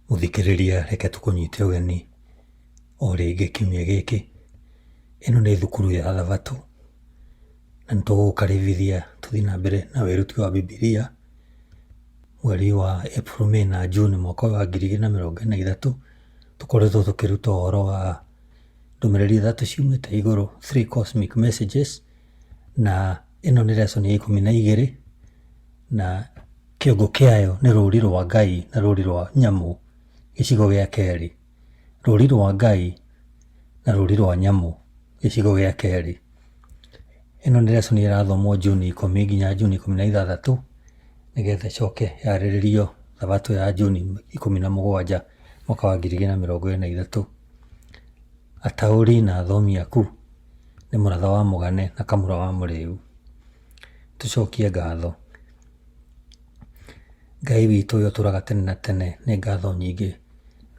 Mũthikĩrĩria reke tũkũnyite ũgeni o rĩngĩ kiumia gĩkĩ. Ĩno nĩ thukuru ya Thabatũ na nĩ tũgũgũkaribithia tũthiĩ na mbere na wĩruti wa Bibilia mweri wa April, May na June mwaka ũyũ wa 2023. Tũkoretwo tũkĩruta ũhoro wa ndũmĩrĩri ithatũ ciumĩte igũrũ, three cosmic messages, na ĩno nĩ lesson ya 12 na kĩongo kĩayo nĩ rũri rwa Ngai na rũri rwa nyamũ, gĩcigo gĩa kerĩ. Rũri rwa Ngai na rũri rwa nyamũ, gĩcigo gĩa kerĩ. Ĩno nĩ lesson ĩrathomwo Juni 10 nginya Juni 16 nĩgetha ĩcoke yarĩrĩrio Thabatũ ya Juni 17 mwaka wa 2023. Ataũri na athomi aku nĩ Mũratha wa Mũgane na Kamũra wa Mũrĩu. Tũcokie ngatho. Ngai witũ ũrĩa ũtũraga tene na tene, nĩ ngatho nyingĩ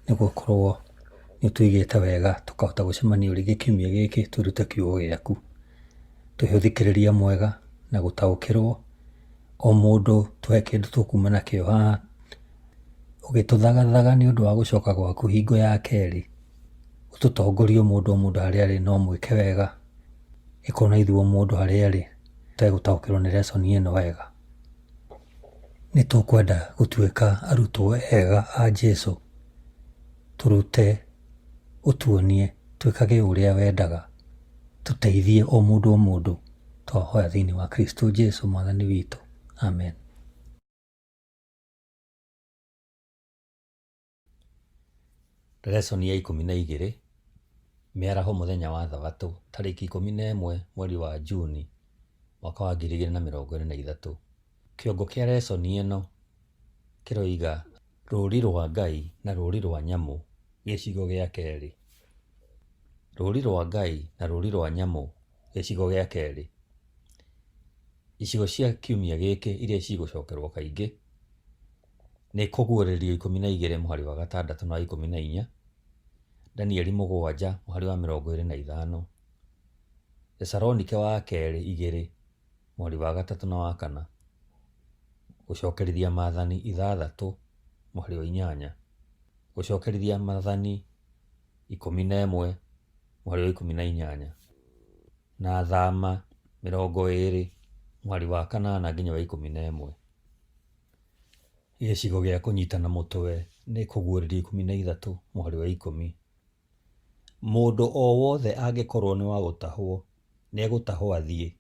nĩ gũkorwo nĩ ũtũigĩte wega tũkahota gũcemania rĩngĩ kiumia gĩkĩ twĩrute kiugo gĩaku. Tũhe ũthikĩrĩria mwega na gũtaũkĩrwo, o mũndũ tũhe kĩndũ tũkuma nakĩo haha, ũgĩtũthagathaga nĩ ũndũ wa gũcoka gwaku hingo ya kerĩ, ũtũtongorie o mũndũ o mũndũ harĩa arĩ na ũmwĩke wega, ĩkorwo na ithuĩ o mũndũ harĩa arĩ tũtegũtaũkĩrwo nĩ lesson ĩno wega. Nĩ tũkwenda gũtuĩka arutwo ega a Jesũ, tũrute, ũtuonie twĩkage ũrĩa wendaga, tũteithie o mũndũ o mũndũ, twahoya thĩinĩ wa Kristo Jesũ mwathani witũ. Amen. Lesson ya 12, Mĩaraho mũthenya wa Thabatũ, tarĩki 11 mweri wa Juni mwaka wa 2023. Kĩongo kĩa lesson ĩno kĩroiga Rũũri rwa Ngai na rũũri rwa nyamũ, gĩcigo gĩa kerĩ. Rũũri rwa Ngai na rũũri rwa nyamũ, gĩcigo gĩa kerĩ. Icigo cia kiumia gĩkĩ iria cigũcokerwo kaingĩ nĩ Kũguũrĩrio 12 mũhari wa 6 na wa 14, Danieli 7 mũhari wa 25, Thesalonike wa kerĩ 2 mũhari wa 3 na wa 4, Gũcokerithia Maathani 6 mũhari wa 8, Gũcokerithia Maathani 11 mũhari wa 18, na Thama 20 mũhari wa 8 nginya wa 11. Gĩcigo gĩa kũnyitana mũtwe nĩ Kũguũrĩrio 13 mũhari wa 10. Mũndũ o wothe angĩkorwo nĩ wa gũtahwo, nĩegũtahwo athiĩ;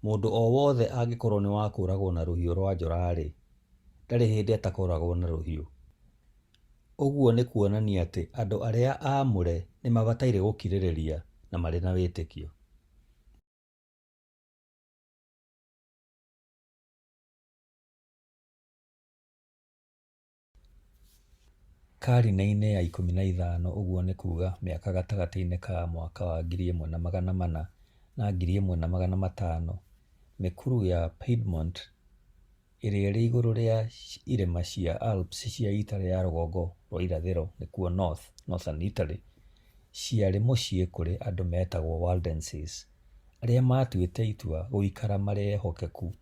mũndũ o wothe angĩkorwo nĩ wa kũũragwo na rũhiũ rwa njora-rĩ, ndarĩ hĩndĩ atakooragwo na rũhiũ. Ũguo nĩ kuonania atĩ andũ arĩa aamũre nĩ mabataire gũkirĩrĩria na marĩ na wĩtĩkio. Karine-inĩ ya 15 ũguo nĩ kuuga mĩaka gatagatĩ-inĩ ka mwaka wa 1400 na 1500, mĩkuru ya Piedmont ĩrĩa ĩrĩ igũrũ rĩa irĩma cia Alps cia Italy ya rũgongo rwa irathĩro (North), Northern Italy, ciarĩ mũciĩ kũrĩ andũ metagwo Waldenses, arĩa maatuĩte itua gũikara marĩ ehokeku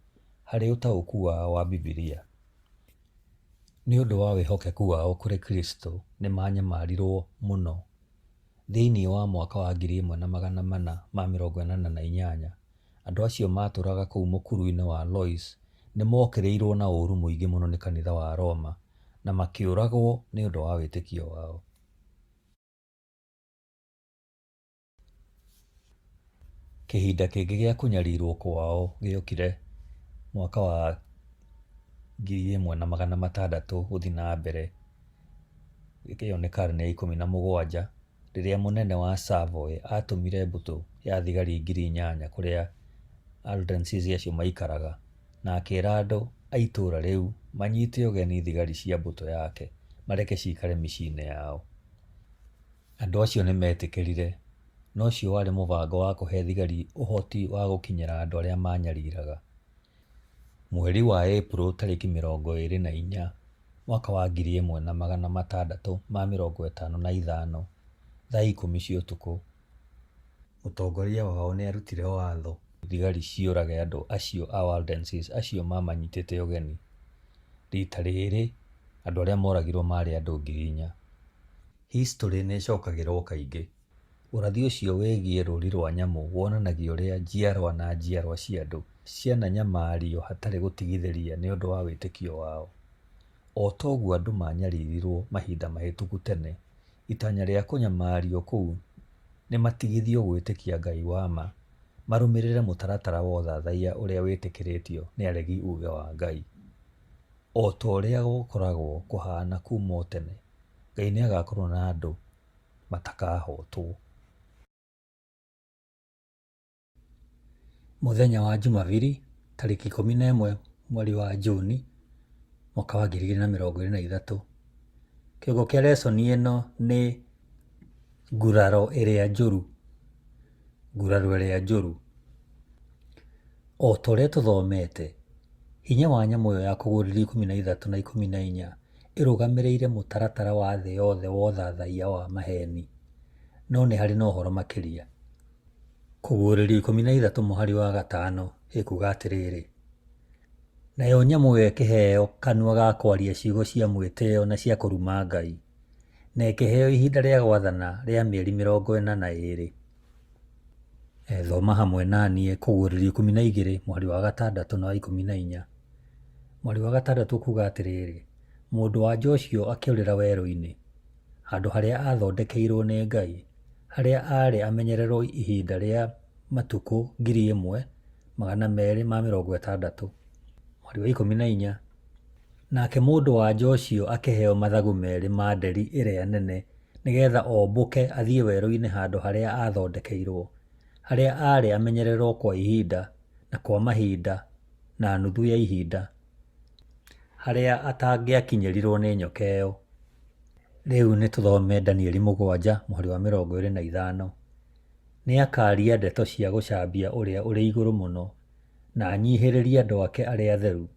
harĩ ũtaũku wao wa Bibilia. Nĩ ũndũ wa wĩhokeku wao kũrĩ Kristo nĩ maanyamarirũo mũno. Thĩinĩ wa mwaka wa 1488, andũ acio maatũũraga kũu mũkuru-inĩ wa Lois nĩ mookĩrĩirũo na ũũru mũingĩ mũno nĩ kanitha wa Roma na makĩũragwo nĩ ũndũ wa wĩtĩkio wao. Kĩhinda kĩngĩ gĩa kũnyarirwo kwao gĩokire mwaka wa 1600 gũthiĩ na mbere, ĩyo nĩ karine ya 17, rĩrĩa mũnene wa Savoy atũmire mbũtũ ya thigari 8,000 kũrĩa Waldenses acio maikaraga na akĩra andũ a itũũra rĩu manyite ũgeni thigari cia mbũtũ yake mareke cikare mĩciĩ-inĩ yao. Andũ acio nĩ meetĩkĩrire, na ũcio warĩ mũbango wa kũhe thigari ũhoti wa gũkinyĩra andũ arĩa maanyariraga. Mweri wa Ĩpuro tarĩki 24, mwaka wa 1655, thaa 10 cia ũtukũ, mũtongoria wao nĩ aarutire watho thigari ciũrage andũ acio a Waldenses acio maamanyitĩte ũgeni. Riita rĩrĩ, Andũ arĩa moragirwo maarĩ andũ 4,000. Historĩ nĩ ĩcokagĩrũo kaingĩ. Ũrathi ũcio wĩgiĩ rũũri rwa nyamũ wonanagia ũrĩa njiarũa na njiarũa cia andũ ciananyamario hatarĩ gũtigithĩria nĩ ũndũ wa wĩtĩkio wao. O ta ũguo andũ maanyaririrũo mahinda mahĩtũku tene, itanya rĩa kũnyamario kũu nĩ matigithio gwĩtĩkia Ngai wa ma, marũmĩrĩre mũtaratara wa ũthathaiya ũrĩa wĩtĩkĩrĩtio nĩ aregi uuge wa Ngai. O ta ũrĩa gũkoragwo kũhaana kuuma o tene, Ngai nĩ agaakorũo na andũ matakahootwo. Mũthenya wa Jumabiri, tarĩki 11 mweri wa Juni, mwaka wa 2023. Kĩongo kĩa lesson ĩno nĩ nguraro ĩrĩa njũru. Nguraro ĩrĩa njũru. O ta ũrĩa tũthomete, hinya wa nyamũ ĩyo ya kũguũrĩrio 13 na 14 ĩrũgamĩrĩire mũtaratara wa thĩ yothe wa ũthathaiya wa maheeni. No nĩ harĩ na ũhoro makĩria. Kũguũrĩrio 13 mũhari wa gatano ĩkuuga atĩrĩrĩ, Nayo nyamũ ĩyo ĩkĩheo kanua ga kwaria ciugo cia mwĩtĩo na cia kũruma Ngai, na ĩkĩheo ihinda rĩa gwathana rĩa mĩeri 42. Thoma hamwe na niĩ Kũguũrĩrio 12 mũhari wa gatandatũ na wa 14. Mũhari wa gatandatũ ũkuuga atĩrĩrĩ, Mũndũ-wa-nja ũcio akĩũrĩra werũ-inĩ, handũ harĩa aathondekeirwo nĩ Ngai, harĩa aarĩ amenyererwo ihinda rĩa matukũ 1260. Mũhari wa 14. Nake mũndũ-wa-nja ũcio akĩheo mathagu merĩ ma nderi ĩrĩa nene nĩgeetha ombũke athiĩ werũ-inĩ handũ harĩa aathondekeirwo, harĩa aarĩ amenyererwo kwa ihinda, na kwa mahinda, na nuthu ya ihinda, harĩa atangĩakinyĩrirwo nĩ nyoka ĩyo. Rĩu nĩ tũthome Danieli mũgwanja mũhari wa 25. Nĩ akaaria ndeto cia gũcambia Ũrĩa ũrĩ Igũrũ Mũno, na anyihĩrĩrie andũ ake arĩa atheru,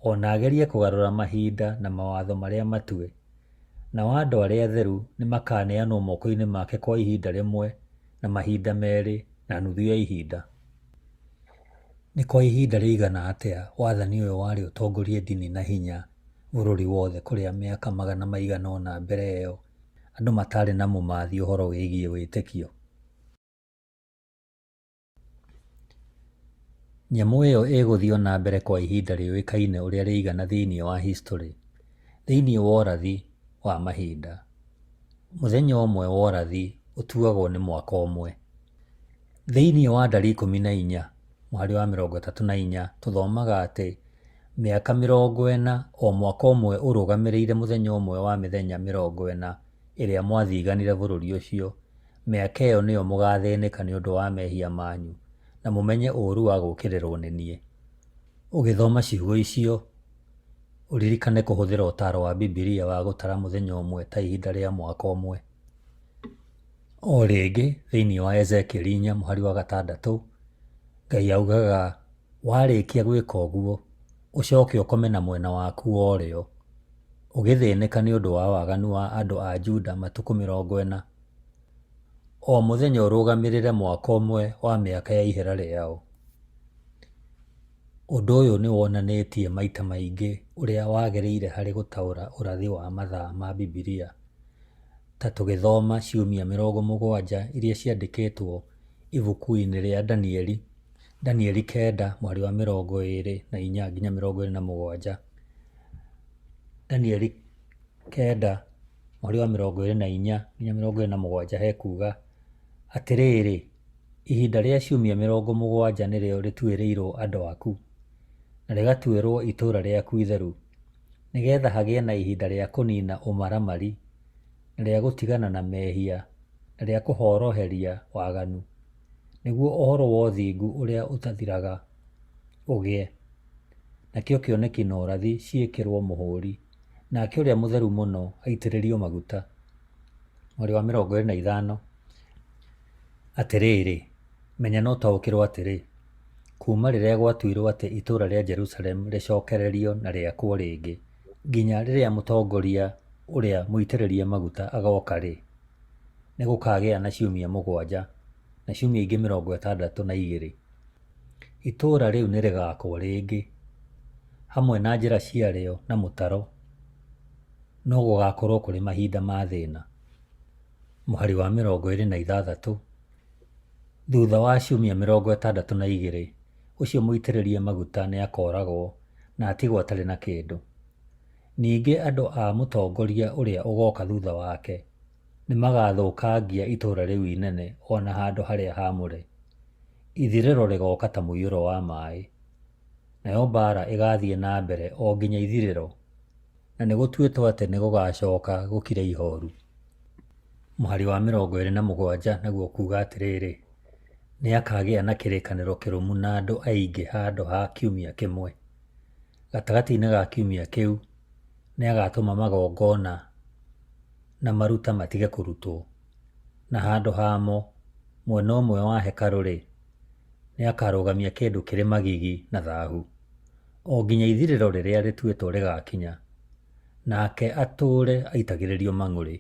o na agerie kũgarũra mahinda na mawatho marĩa matue. Nao andũ arĩa atheru nĩmakaneanwo moko-inĩ make kwa ihinda rĩmwe, na mahinda merĩ, na nuthu ya ihinda. Nĩ kwa ihinda rĩigana atĩa wathani ũyũ warĩ ũtongorie ndini na hinya bũrũri wothe kũrĩa mĩaka magana maigana ũna mbere ĩyo andũ matarĩ na mũmathi ũhoro wĩgiĩ wĩtĩkio? Nyamũ ĩyo ĩgũthiĩ o na mbere kwa ihinda rĩũĩkaine ũrĩa rĩigana thĩinĩ wa historĩ, thĩinĩ wa ũrathi wa mahinda. Mũthenya ũmwe wa ũrathi ũtuagwo nĩ mwaka ũmwe. Thĩinĩ wa ndari 14 mũhari wa 34 tũthomaga atĩ mĩaka 40 o mwaka ũmwe ũrũgamĩrĩire mũthenya ũmwe wa mĩthenya 40 ĩrĩa mwathiganire bũrũri ũcio, mĩaka ĩyo nĩyo mũgaathĩnĩka nĩ ũndũ wa mehia manyu, na mũmenye ũũru wa gũũkĩrĩrwo nĩ niĩ. Ũgĩthoma ciugo icio, ũririkane kũhũthĩra ũtaaro wa Bibilia wa gũtara mũthenya ũmwe ta ihinda rĩa mwaka ũmwe. O rĩngĩ, thĩinĩ wa Ezekieli 4 mũhari wa gatandatũ, Ngai augaga, Warĩkia gwĩka ũguo, ũcoke ũkome na mwena waku wa ũrĩo, ũgĩthĩnĩka nĩ ũndũ wa waganu wa andũ a Juda matukũ 40, o mũthenya ũrũgamĩrĩre mwaka ũmwe wa mĩaka ya ihera rĩao. Ũndũ ũyũ nĩ wonanĩtie maita maingĩ ũrĩa wagĩrĩire harĩ gũtaũra ũrathi wa mathaa ma Bibilia, ta tũgĩthoma ciumia 70 iria ciandĩkĩtwo ibuku-inĩ rĩa Danieli, Danieli kenda mũhari wa 24 nginya 27. Danieli kenda mũhari wa 24 nginya 27 hekuuga, Atĩrĩrĩ, ihinda rĩa ciumia 70 nĩrĩo rĩtuĩrĩirwo andũ aku, na rĩgatuĩrwo itũũra rĩaku itheru, nĩgeetha hagĩe na ihinda rĩa kũniina ũmaramari, na rĩa gũtigana na mehia, na rĩa kũhoroheria waganu, nĩguo ũhoro wa ũthingu ũrĩa ũtathiraga ũgĩe, nakĩo kĩoneki na ũrathi ciĩkĩrwo mũhũũri, nake Ũrĩa Mũtheru Mũno aitĩrĩrio maguta. Mũhari wa 25. Atĩrĩrĩ, menya na ũtaũkĩrũo atĩrĩ, kuuma rĩrĩa gwatuirũo atĩ itũũra rĩa Jerusalemu rĩcokererio na rĩakwo rĩngĩ, nginya rĩrĩa mũtongoria ũrĩa mũitĩrĩrie maguta agooka-rĩ, nĩ gũkaagĩa na ciumia mũgwanja, na ciumia ingĩ 62. Itũũra rĩu nĩ rĩgaakwo rĩngĩ, hamwe na njĩra ciarĩo na mũtaro. no gũgaakorũo kũrĩ mahinda ma thĩna. Mũhari wa 26, Thutha wa ciumia 62, ũcio mũitĩrĩrie maguta nĩ akooragwo na atigwo atarĩ na kĩndũ. Ningĩ andũ a mũtongoria ũrĩa ũgooka thutha wake nĩ magathũkangia itũũra rĩu inene o na handũ harĩa haamũre. Ithirĩro rĩgooka ta mũiyũro wa maĩ. Nayo mbaara ĩgaathiĩ na mbere o nginya ithirĩro, na nĩ gũtuĩtwo atĩ nĩ gũgaacoka gũkire ihooru. Mũhari wa 27 naguo ũkuuga atĩrĩrĩ, nĩ akaagĩa na kĩrĩkanĩro kĩrũmu na andũ aingĩ handũ ha kiumia kĩmwe. Gatagatĩ-inĩ ga kiumia kĩu, nĩ agaatũma magongona na maruta matige kũrutwo, na handũ hamo, mwena ũmwe wa hekarũ-rĩ, nĩ akarũgamia kĩndũ kĩrĩ magigi na thahu, o nginya ithirĩro rĩrĩa rĩtuĩtwo rĩgaakinya, nake atũũre aitagĩrĩrio mang'ũrĩ.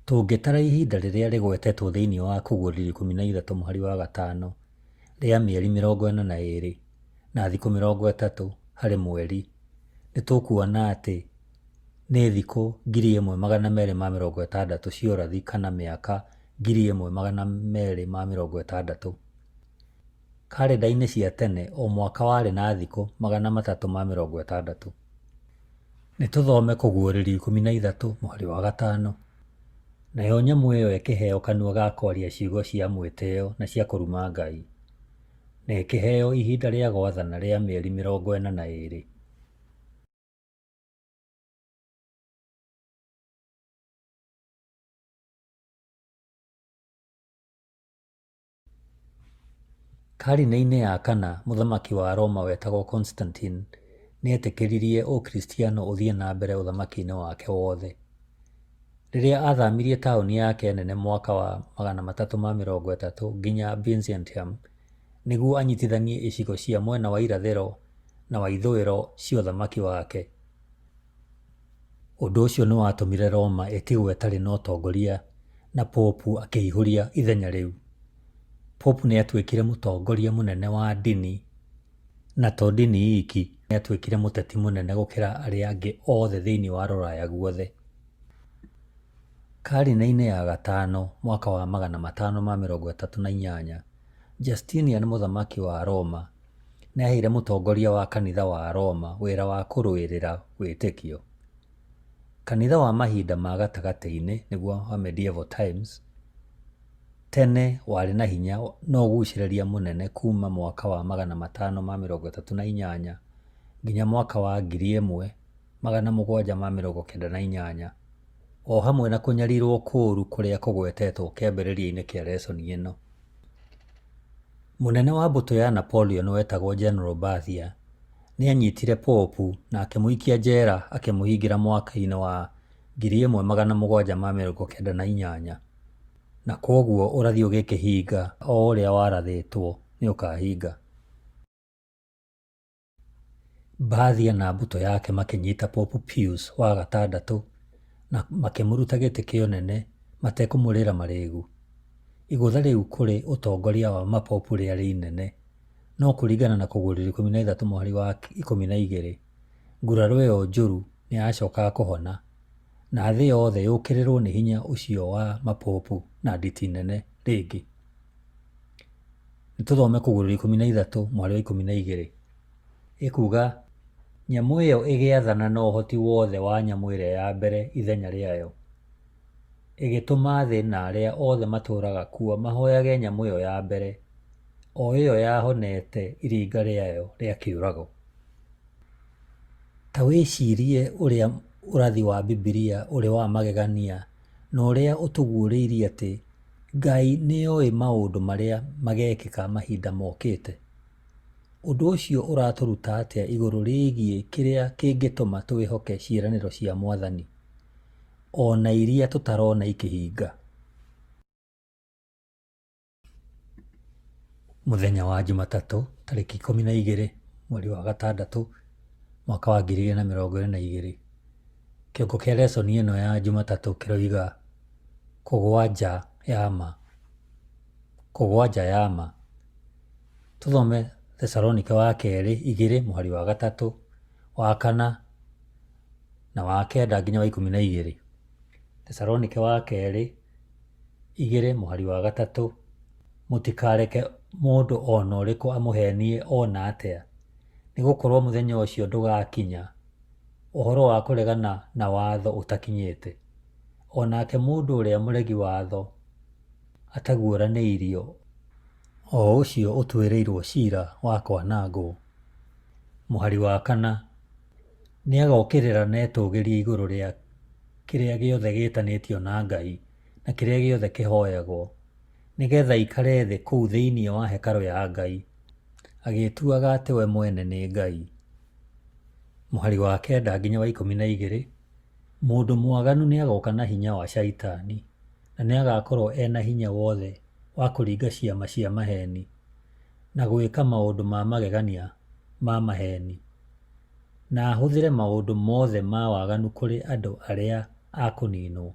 Tũngĩtara ihinda rĩrĩa rĩgwetetwo thĩinĩ wa Kũguũrĩrio 13 mũhari wa 5 rĩa mĩeri 42 na thikũ 30 harĩ mweri, nĩ tũkuona atĩ nĩ thikũ 1260 cia ũrathi kana mĩaka 1260. Karenda-inĩ cia tene, o mwaka warĩ na thikũ 360. Nĩ tũthome Kũguũrĩrio 13 mũhari wa 5. Nayo nyamũ ĩyo ĩkĩheo kanua ga kwaria ciugo cia mwĩtĩo na cia kũruma Ngai, na ĩkĩheo ihinda rĩa gwathana rĩa mĩeri 42. Karine-inĩ ya kana, mũthamaki wa Roma wetagwo Constantine nĩ eetĩkĩririe Ũkristiano ũthiĩ na mbere ũthamaki-inĩ wake wothe. Rĩrĩa aathamirie taũni yake nene mwaka wa 330 nginya Byzantium nĩguo anyitithanie icigo cia mwena wa irathĩro na wa ithũĩro cia ũthamaki wake. Ũndũ ũcio nĩ watũmire Roma ĩtigwo ĩtarĩ na ũtongoria na Popu akĩihũria ithenya rĩu. Popu nĩ aatuĩkire mũtongoria mũnene wa ndini na to ndini iki, nĩ aatuĩkire mũteti mũnene gũkĩra arĩa angĩ othe thĩinĩ wa Rũraya guothe. Karine-inĩ ya gatano, mwaka wa 538, Justinian Mũthamaki wa Roma nĩ aaheire mũtongoria wa kanitha wa Roma wĩra wa kũrũĩrĩra wĩtĩkio. Kanitha wa mahinda ma gatagatĩ-inĩ (Medieval times) tene warĩ na hinya na ũgucĩrĩria mũnene kuuma mwaka wa 538 nginya mwaka wa 1798, o hamwe na kũnyarirũo kũũru kũrĩa kũgwetetwo kĩambĩrĩria-inĩ kĩa lesoni ĩno. Mũnene wa mbũtũ ya Napoleon wetagwo General Berthier nĩ aanyitire Popu na akĩmũikia njera akĩmũhingĩra mwaka-inĩ wa 1798, na kwoguo ũrathi ũgĩkĩhinga o ũrĩa warathĩtwo nĩ ũkahinga. Berthier na mbũtũ yake makĩnyita Popu Pius wa Gatandatũ na makĩmũruta gĩtĩ kĩa ũnene matekũmũrĩra marĩĩgu. Igũtha rĩu kũrĩ ũtongoria wa mapopu rĩarĩ inene, no kũringana na Kũguũrĩrio 13 mũhari wa 12, nguraro ĩyo njũru nĩ yacokaga kũhona, na thĩ yothe yũkĩrĩrwo nĩ hinya ũcio wa mapopu na nditi nene rĩngĩ. Nĩ tũthome Kũguũrĩrio 13 mũhari wa 12. Ĩkuuga, Nyamũ ĩyo ĩgĩathana na ũhoti wothe wa nyamũ ĩrĩa ya mbere ithenya rĩayo, ĩgĩtũma thĩ na arĩa othe matũũraga kuo mahooyage nyamũ ĩyo ya mbere, o ĩyo yahonete iringa rĩayo rĩa kĩũrago. Ta wĩcirie ũrĩa ũrathi wa Bibilia ũrĩ wa magegania na ũrĩa ũtũguũrĩirie atĩ Ngai nĩ oĩ maũndũ marĩa magekĩka mahinda mokĩte. Ũndũ ũcio ũratũruta atĩa igũrũ rĩgiĩ kĩrĩa kĩngĩtũma twĩhoke ciĩranĩro cia Mwathani, o na iria tũtarona ikĩhinga? Mũthenya wa Jumatatũ, tarĩki 12 mweri wa gatandatũ, mwaka wa 2022, kĩongo kĩa lesson ĩno ya Jumatatũ kĩroiga kũgwa nja ya ma. Kũgwa nja ya ma. Tũthome Thesalonike wa kerĩ igĩrĩ mũhari wa gatatũ, wa kana, na wa 9 nginya wa 12. Thesalonike wa kerĩ 2 mũhari wa 3, Mũtikareke mũndũ o na ũrĩkũ amũheenie o na atĩa, nĩ gũkorũo mũthenya ũcio ndũgakinya ũhoro wa kũregana na watho ũtakinyĩte, o nake mũndũ ũrĩa mũregi watho ataguũranĩirio, o ũcio ũtuĩrĩirũo cira wa kwanangwo. Mũhari wa 4, Nĩagokĩrĩra na etũũgĩrie igũrũ rĩa kĩrĩa gĩothe gĩĩtanĩtio na Ngai na kĩrĩa gĩothe kĩhooyagwo, nĩgeetha aikare thĩ kũu thĩinĩ wa hekarũ ya Ngai, agĩĩtuaga atĩ we mwene nĩ Ngai. Mũhari wa 9 nginya wa 12, Mũndũ mwaganu nĩagoka na hinya wa Shaitani, na nĩagakorwo e na hinya wothe wa kũringa ciama cia maheeni, na gwĩka maũndũ ma magegania ma maheeni, na ahũthĩre maũndũ mothe ma waganu kũrĩ andũ arĩa a kũniinwo.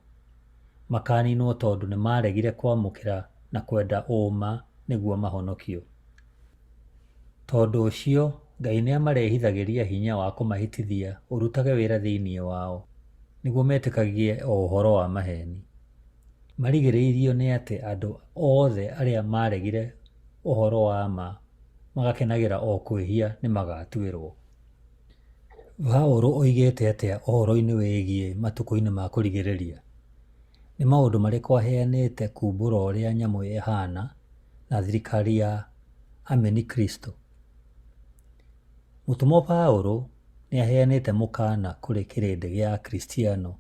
Makaniinwo tondũ nĩmaregire kwamũkĩra na kwenda ũũma nĩguo mahonokio. Tondũ ũcio Ngai nĩamarehithagĩria hinya wa kũmahĩtithia ũrutage wĩra thĩinĩ wao, nĩguo metĩkagie o ũhoro wa maheeni. Marigĩrĩirio nĩ atĩ andũ othe arĩa maaregire ũhoro wa ma magakenagĩra o kwĩhia nĩmagatuĩrwo. Paũlũ oigĩte atĩa ũhoro-inĩ wĩgiĩ matukũ-inĩ ma kũrigĩrĩria? Nĩ maũndũ marĩkũ aheanĩte kuumbũra ũrĩa nyamũ ĩhaana na thirikari ya ameni-Kristo? Mũtũmwo Paũlũ nĩ aheanĩte mũkaana kũrĩ kĩrĩndĩ gĩa Akristiano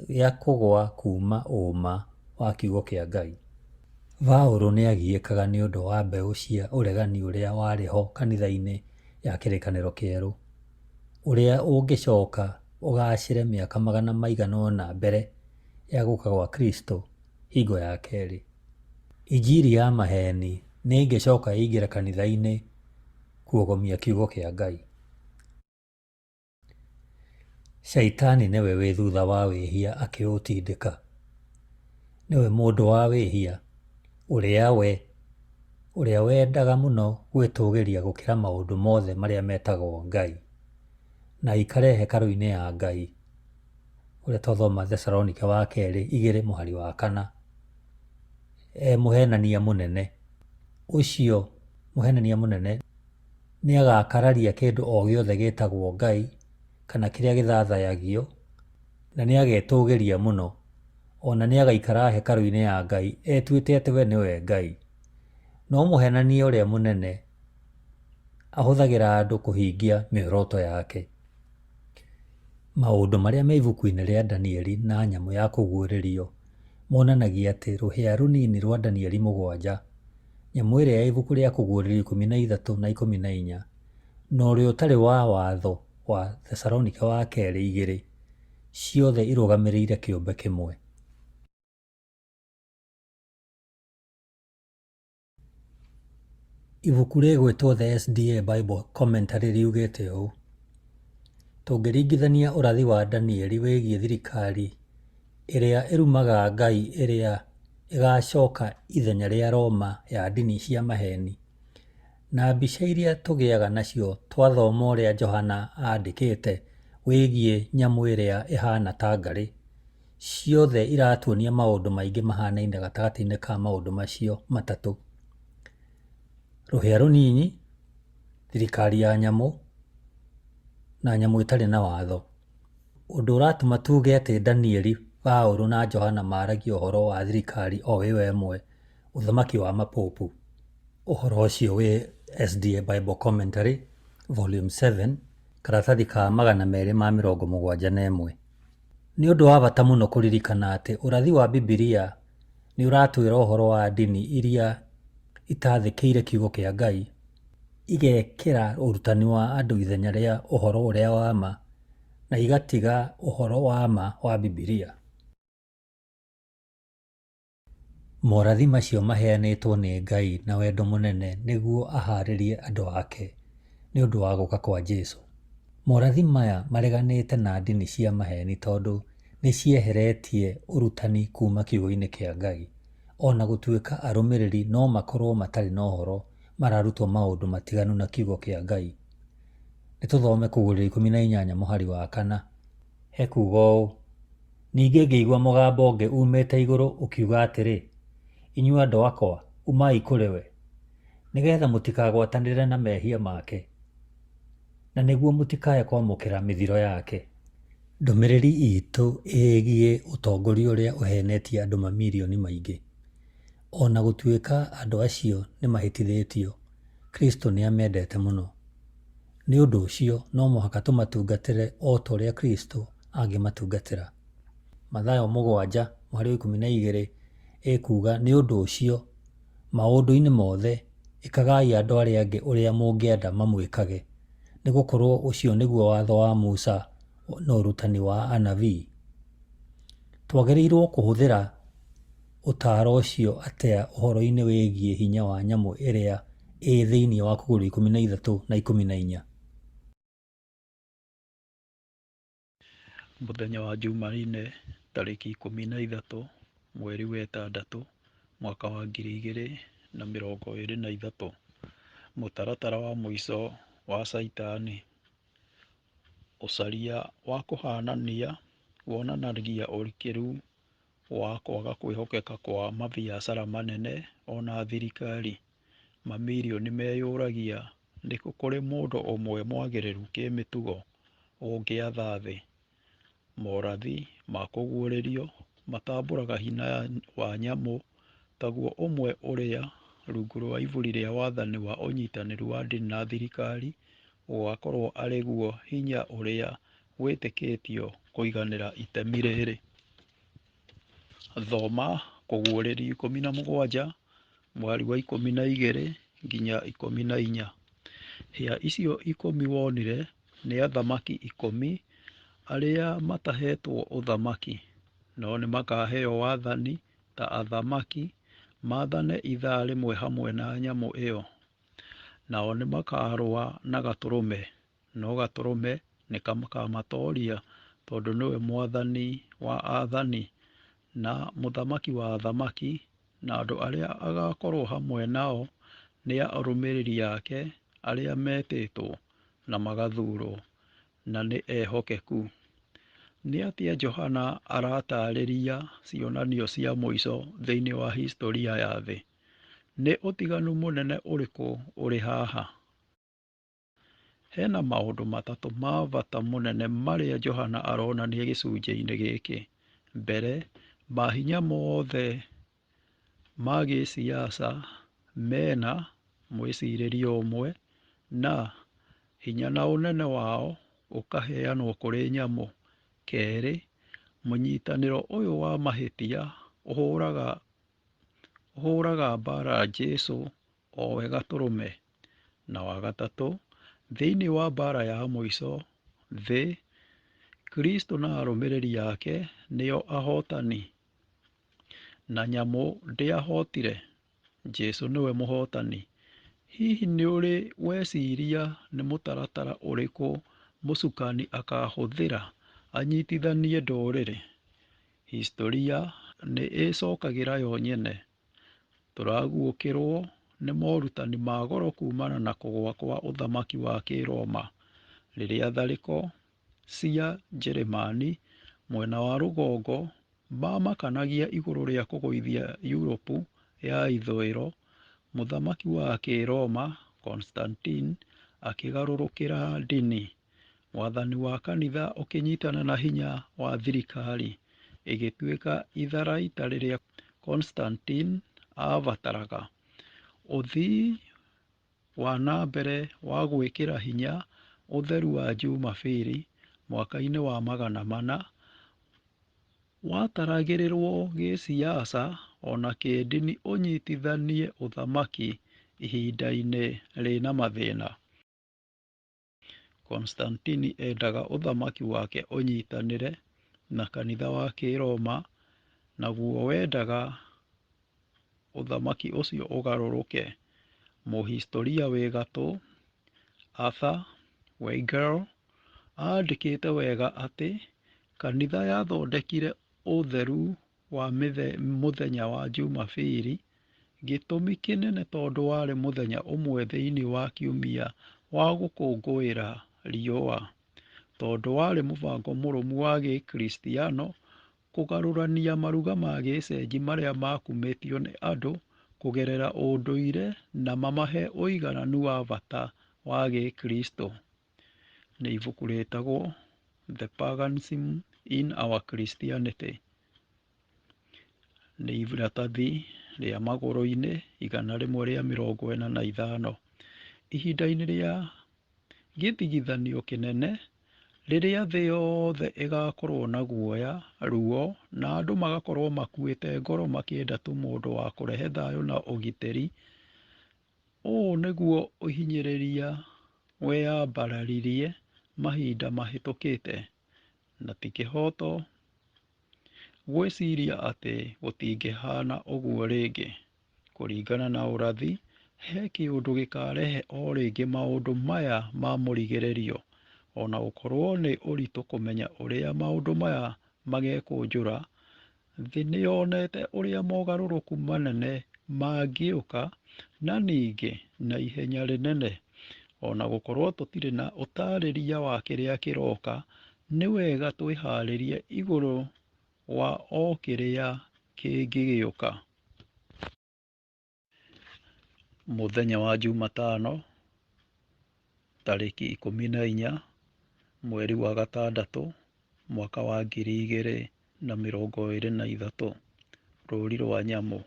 gĩa kũgwa kuuma ũũma wa kiugo kĩa Ngai. Paũlũ nĩ agiĩkaga nĩ ũndũ wa mbeũ cia ũregani ũrĩa warĩ ho kanitha-inĩ ya Kĩrĩkanĩro Kĩerũ, ũrĩa ũngĩcoka ũgaacĩre mĩaka magana maigana ũna mbere ya gũka gwa Kristo hingo ya kerĩ. Injiri ya maheeni nĩ ĩngĩcoka ĩingĩre kanitha-inĩ kuogomia kiugo kĩa Ngai. Shaitani nĩwe wĩ thutha wa wĩhia akĩũtindĩka. Nĩwe mũndũ wa wĩhia, ũrĩa we, ũrĩa wendaga mũno gwĩtũgĩria gũkĩra maũndũ mothe marĩa metagwo Ngai, na aikare hekarũ-inĩ ya Ngai, ũrĩa twathoma Thesalonike wa kerĩ 2 mũhari wa 4. E mũhenania mũnene. Ũcio mũhenania mũnene nĩagakararia kĩndũ o gĩothe gĩtagwo Ngai kana kĩrĩa gĩthathayagio, na nĩagetũgĩria mũno, o na nĩagaikara hekarũ-inĩ ya Ngai etuĩte atĩ we nĩwe Ngai. No mũhenania ũrĩa mũnene ahũthagĩra andũ kũhingia mĩoroto yake. Maũndũ marĩa me ibuku-inĩ rĩa Danieli na nyamũ ya kũguũrĩrio monanagia atĩ rũhĩa rũnini rwa Danieli 7, nyamũ ĩrĩa ya ibuku rĩa Kũguũrĩrio 13 na 14, na ũrĩa ũtarĩ wa watho wa Thesalonike wa kerĩ 2, ciothe irũgamĩrĩire kĩũmbe kĩmwe. Ibuku rĩgwĩtwo The SDA Bible Commentary riugĩte ũũ: Tũngĩringithania ũrathi wa Danieli wĩgiĩ thirikari ĩrĩa ĩrumaga Ngai ĩrĩa ĩgaacoka ithenya rĩa Roma ya ndini cia maheeni, na mbica iria tũgĩaga nacio twathoma ũrĩa Johana aandĩkĩte wĩgiĩ nyamũ ĩrĩa ĩhaana ta ngarĩ, ciothe iratuonia maũndũ maingĩ mahanaine gatagatĩ-inĩ ka maũndũ macio matatũ: rũhĩa rũnini, thirikari ya nyamũ, na nyamũ ĩtarĩ na watho. Ũndũ ũratũma tuuge atĩ Danieli, Paulo na Johana maaragia ũhoro wa thirikari o ĩyo ĩmwe, ũthamaki wa mapopu. Ũhoro ũcio wĩ SDA Bible Commentary, Volume 7, karatathi ka 271. Nĩ ũndũ wa bata mũno kũririkana atĩ ũrathi wa Bibilia nĩ ũratwĩra ũhoro wa ndini iria itaathĩkĩire kiugo kĩa Ngai, igekĩra ũrutani wa andũ ithenya rĩa ũhoro ũrĩa wa ma, na igatiga ũhoro wa ma wa Bibilia. Morathi macio maheanĩtwo nĩ Ngai na wendo mũnene nĩguo ahaarĩrie andũ ake nĩ ũndũ wa gũka kwa Jesu. Morathi maya mareganĩte na ndini cia maheeni tondũ nĩ cieheretie ũrutani kuuma kiugo-inĩ kĩa Ngai, o na gũtuĩka arũmĩrĩri no makorũo matarĩ na ũhoro mararutwo maũndũ matiganu na kiugo kĩa Ngai. Nĩ tũthome Kũguũrĩrio 18 mũhari wa 4. Hekuuga ũũ, Ningĩ ngĩigua mũgambo ũngĩ uumĩte igũrũ ũkiuga atĩrĩ, Inyuĩ andũ akwa, umai kũrĩ we, nĩ getha mũtikagwatanĩre na mehia make, na nĩguo mũtikae kwamũkĩra mĩthiro yake. Ndũmĩrĩri itũ ĩgiĩ ũtongoria ũrĩa ũheenetie andũ mamilioni maingĩ. O na gũtuĩka andũ acio nĩ mahĩtithĩtio, Kristo nĩ amendete mũno. Nĩ ũndũ ũcio, no mũhaka tũmatungatĩre o ta ũrĩa Kristo angĩmatungatĩra. Mathayo mũgwanja mũhari wa 12 ĩkuuga, Nĩ ũndũ ũcio, maũndũ-inĩ mothe, ĩkagai andũ arĩa angĩ ũrĩa mũngĩenda mamwĩkage, nĩ gũkorũo ũcio nĩguo watho wa Musa na ũrutani wa Anabii. Twagĩrĩirũo kũhũthĩra ũtaaro ũcio atĩa ũhoro-inĩ wĩgiĩ hinya wa nyamũ ĩrĩa ĩ thĩinĩ wa Kũguũrĩrio 13 na 14? Mũthenya wa Jumaine tarĩki 13 mweri wa ĩtandatũ mwaka wa 2023, mũtaratara wa mũico wa caitani. Ũcaria wa kũhanania wonanagia ũrikĩru wa kwaga kwĩhokeka kwa mabiacara manene ona thirikari. Mamirioni meyũragia nĩkũ kũrĩ mũndũ ũmwe mwagĩrĩru kĩmĩtugo ũngĩatha thĩ. Morathi ma kũguũrĩrio matambũraga hinya wa nyamũ taguo ũmwe ũrĩa, rungu rwa iburi rĩa wathani wa ũnyitanĩri wa ndini na thirikari, ũgakorwo arĩ guo hinya ũrĩa wĩtĩkĩtio kũiganĩra itemi rĩrĩ. Thoma Kũguũrĩrio 17 mũhari wa 12 nginya 14. Hĩa icio 10 wonire nĩ athamaki 10 arĩa mataheetwo ũthamaki, no nĩmakaheo wathani ta athamaki, maathane ithaa rĩmwe hamwe na nyamũ ĩyo. Nao nĩmakarũa na Gatũrũme, no Gatũrũme nĩkamatooria, tondũ nĩwe Mwathani wa aathani na Mũthamaki wa athamaki, na andũ arĩa agaakorwo hamwe nao nĩ arũmĩrĩri ake arĩa metĩtwo na magathuurwo, na nĩ ehokeku. Nĩ atĩa Johana arataarĩria cionanio cia mũico thĩinĩ wa historia ya thĩ? Nĩ ũtiganu mũnene ũrĩkũ ũrĩ haha? Hena maũndũ matatũ ma bata mũnene marĩa Johana aronania gĩcunjĩ-inĩ gĩkĩ. Mbere, mahinya mothe ma gĩsiasa mena mwĩcirĩrie ũmwe, na hinya na ũnene wao ũkaheanwo kũrĩ nyamũ. Kerĩ, mũnyitanĩro ũyũ wa mahĩtia ũhũraga mbara Jesũ owe Gatũrũme. Na wa gatatũ, thĩinĩ wa mbara ya mũico thĩ, Kristo na arũmĩrĩri ake nĩo ahotani. Na nyamũ ndĩahotire, Jesũ nĩwe mũhotani. Hihi nĩũrĩ weciria nĩ mũtaratara ũrĩkũ mũcukani akahũthĩra anyitithanie ndũrĩrĩ? Historia nĩ ĩcokagĩra yo nyene. Tũraguũkĩrwo nĩ morutani ma goro kumana na kũgũa kwa ũthamaki wa Kĩroma, rĩrĩa tharĩko cia Njĩrĩmani mwena wa rũgongo mamakanagia igũrũ rĩa kũgũithia Europe ya ithũĩro, mũthamaki wa Kĩroma Constantine akĩgarũrũkĩra ndini. Wathani wa kanitha ũkĩnyitana na hinya wa thirikari, ĩgĩtuĩka itharaita rĩrĩa Constantine aabataraga. Ũthii wa na mbere wa gwĩkĩra hinya ũtheru wa Jumabiri mwaka-inĩ wa 400 wataragĩrĩrwo gĩsiasa ona kĩndini ũnyitithanie ũthamaki ihinda-inĩ rĩna mathĩna. Constantine endaga ũthamaki wake ũnyitanĩre na kanitha wa Kĩroma, naguo wendaga ũthamaki ũcio ũgarũrũke. Mũhistoria wĩ gatũ Arthur Weigall aandĩkĩte wega atĩ kanitha yathondekire ũtheru wa mũthenya wa Jumabiri, gĩtũmi kĩnene tondũ warĩ mũthenya ũmwe thĩinĩ wa kiumia wa gũkũngũĩra riũa. Tondũ warĩ mũbango mũrũmu wa Gĩkristiano kũgarũrania maruga ma gĩcenji marĩa makumĩtio nĩ andũ kũgerera ũndũire na mamahe ũigananu wa bata wa Gĩkristo. Nĩ ibuku rĩtagwo The Paganism in Our Christianity. Nĩ iratathi rĩa magũrũ-inĩ 145. Ihinda-inĩ rĩa gĩthigithanio kĩnene, rĩrĩa thĩ yothe ĩgakorwo na guoya, ruo, na andũ magakorwo makuĩte ngoro makĩenda tu mũndũ wa kũrehe thayũ na ũgitĩri, ũũ nĩguo ũhinyĩrĩria weyambararirie mahinda mahĩtũkĩte, na ti kĩhooto gwĩciria atĩ gũtingĩhana ũguo rĩngĩ. Kũringana na ũrathi, he kĩũndũ gĩkarehe o rĩngĩ maũndũ maya ma mũrigĩrĩrio. Ona gũkorwo nĩ ũritũ kũmenya ũrĩa maũndũ maya magekũnjũra, thĩ nĩyonete ũrĩa mogarũrũku manene mangĩũka na ningĩ na ihenya rĩnene. Ona gũkorwo tũtirĩ na ũtarĩria wa kĩrĩa kĩroka, nĩ wega twĩharĩrie igũrũ wa o kĩrĩa kĩngĩgĩũka. Mũthenya wa Jumatano tarĩki 14 mweri wa gatandatũ mwaka wa 2023. Rũũri rwa nyamũ.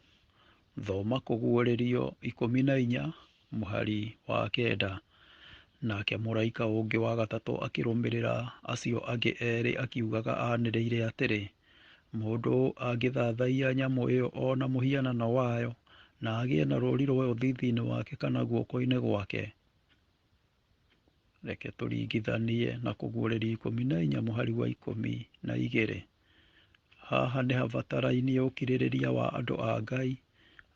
Thoma Kũguũrĩrio 14 mũhari wa 9. Nake mũraika ũngĩ wa gatatũ akĩrũmĩrĩra acio angĩ erĩ akiugaga anĩrĩire atĩrĩ, mũndũ angĩthathaiya nyamũ ĩyo o na mũhianano wayo, na agĩe na rũũri rwayo thiithi-inĩ wake kana guoko-inĩ gwake. Reke tũringithanie na Kũguũrĩrio 14 mũhari wa 12. Haha nĩ habatarainie ũkirĩrĩria wa andũ a Ngai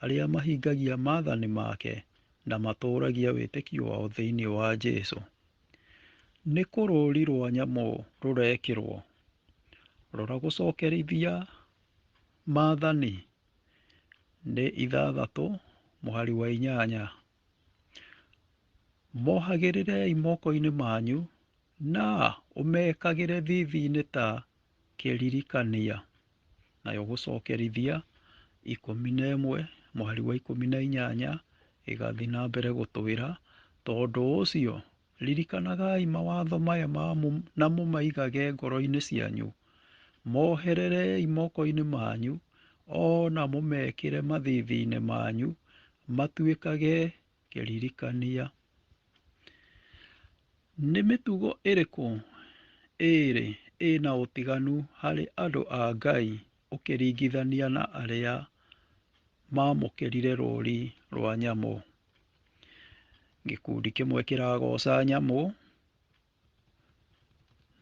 arĩa mahingagia maathani make na matũũragia wĩtĩkio wao thĩinĩ wa Jesũ. Nĩ kũ rũũri rwa nyamũ rũrekĩrwo? Rora gũcokerithia maathani nĩ 6 mũhari wa 8. Mohagĩrĩrei moko-inĩ manyu na ũmekagĩre thiithi-inĩ ta kĩririkania. Nayo gũcokerithia 11 mũhari wa 18 ĩgathiĩ na mbere gũtwĩra, tondũ ũcio ririkanagai mawatho maya na mũmaigage ngoro-inĩ cianyu, mohererei moko-inĩ manyu, o na mũmekĩre mathiithi-inĩ manyu, matuĩkage kĩririkania. Nĩ mĩtugo ĩrĩkũ ĩĩrĩ ĩna ũtiganu harĩ andũ a Ngai ũkĩringithania na arĩa maamũkĩrire rũũri rwa nyamũ? Gĩkundi kĩmwe kĩragoca nyamũ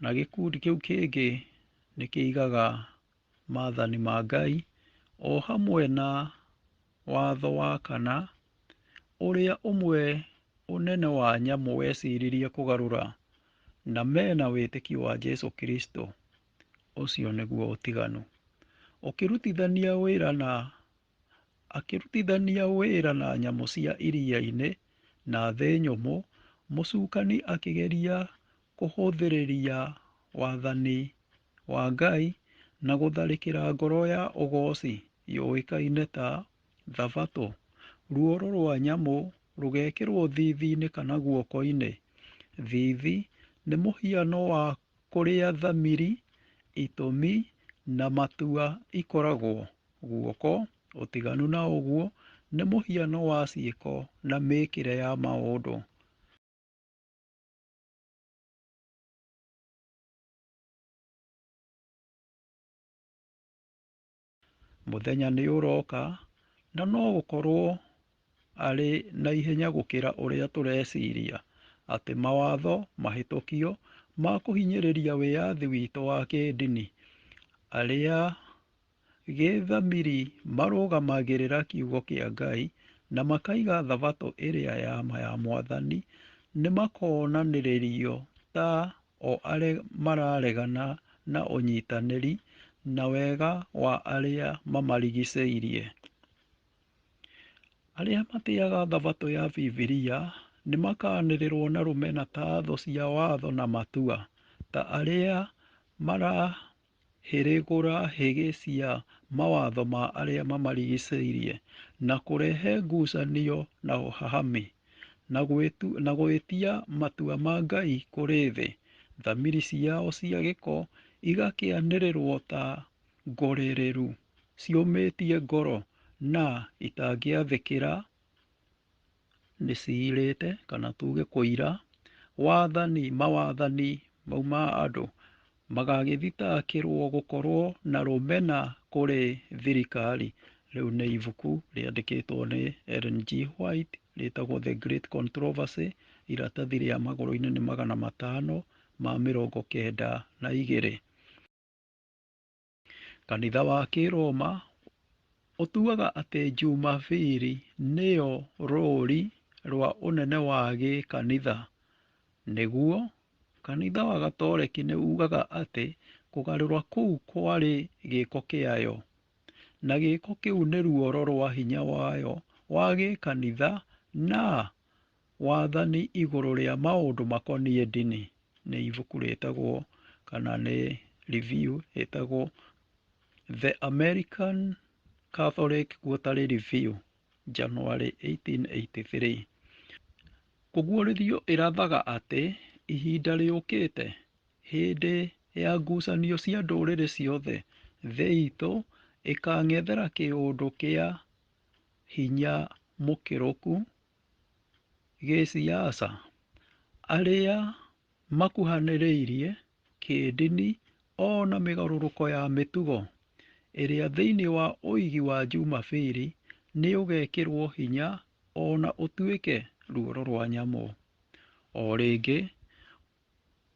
na gĩkundi kĩu kĩngĩ nĩ kĩigaga maathani ma Ngai o hamwe na watho wa kana ũrĩa ũmwe ũnene wa nyamũ weciririe kũgarũra, na mena wĩtĩkio wa Jesũ Kristo. Ũcio nĩguo ũtiganu. Akĩrutithania wĩra na nyamũ cia iria-inĩ na thĩ nyũmũ, mũcukani akĩgeria kũhũthĩrĩria wathani wa Ngai na gũtharĩkĩra ngoro ya ũgooci yũĩkaine ta Thabatũ. Ruoro rwa nyamũ rũgekĩrwo thiithi-inĩ kana guoko-inĩ. Thiithi nĩ mũhiano wa kũrĩa thamiri, itũmi, na matua ikoragwo. Guoko, ũtiganu na ũguo, nĩ mũhiano wa ciĩko na mĩĩkĩre ya maũndũ. Mũthenya nĩ ũroka, na no gũkorwo arĩ na ihenya gũkĩra ũrĩa tũreciria, atĩ mawatho mahĩtũkio ma kũhinyĩrĩria wĩyathi witũ wa kĩndini. Arĩa gĩthamiri marũgamagĩrĩra kiugo kĩa Ngai na makaiga thabatũ ĩrĩa ya ma ya Mwathani nĩmakonanĩrĩrio ta o arĩa mararegana na ũnyitanĩri na wega wa arĩa mamarigicĩirie. Arĩa matĩaga thabatũ ya Bibilia nĩmakanĩrĩrwo na rũmena ta thũ cia watho na matua. ta arĩa marahĩrĩgũra hĩgĩ cia mawatho ma arĩa mamarigicĩirie, na kũrehe ngucanio na ũhahami, na gwĩtia matua ma Ngai kũrĩ thĩ, thamiri ciao cia gĩko igakĩanĩrĩrwo ta ngũrĩrĩru ciũmĩtie ngoro na itangĩathĩkĩra nĩciirĩte kana tuge kũira wathani mawathani mau ma andũ magagĩthitakĩrwo gũkorwo na rũmena kũrĩ thirikari. Rĩu nĩ ibuku rĩandĩkĩtwo nĩ Ellen G. White rĩtagwo The Great Controversy, iratathi rĩa magũrũ-inĩ nĩ 592. Kanitha wa Kĩroma ũtuaga atĩ Jumabiri nĩyo rũũri rwa ũnene wa gĩkanitha. Nĩguo, kanitha wa Gatoreki nĩ ugaga atĩ kũgarũra kũu kwarĩ gĩĩko kĩayo, na gĩĩko kĩu nĩ ruoro rwa hinya wayo wa gĩkanitha na wathani igũrũ rĩa maũndũ makoniĩ ndini. Nĩ ibuku rĩtagwo kana nĩ review ĩtagwo The American Catholic Quarterly Review, January 1883. Kũguũrĩrio ĩrathaga atĩ ihinda rĩũkĩte, hĩndĩ ya ngucanio cia ndũrĩrĩ ciothe, thĩ itũ ĩkang'ethera kĩũndũ kĩa hinya mũkĩrũku gĩsiasa, arĩa makuhanĩrĩirie, kĩndini ona mĩgarũrũko ya mĩtugo, ĩrĩa thĩinĩ wa ũigi wa Jumabiri nĩũgekĩrwo hinya ona ũtuĩke ruoro rwa nyamũ. O rĩngĩ,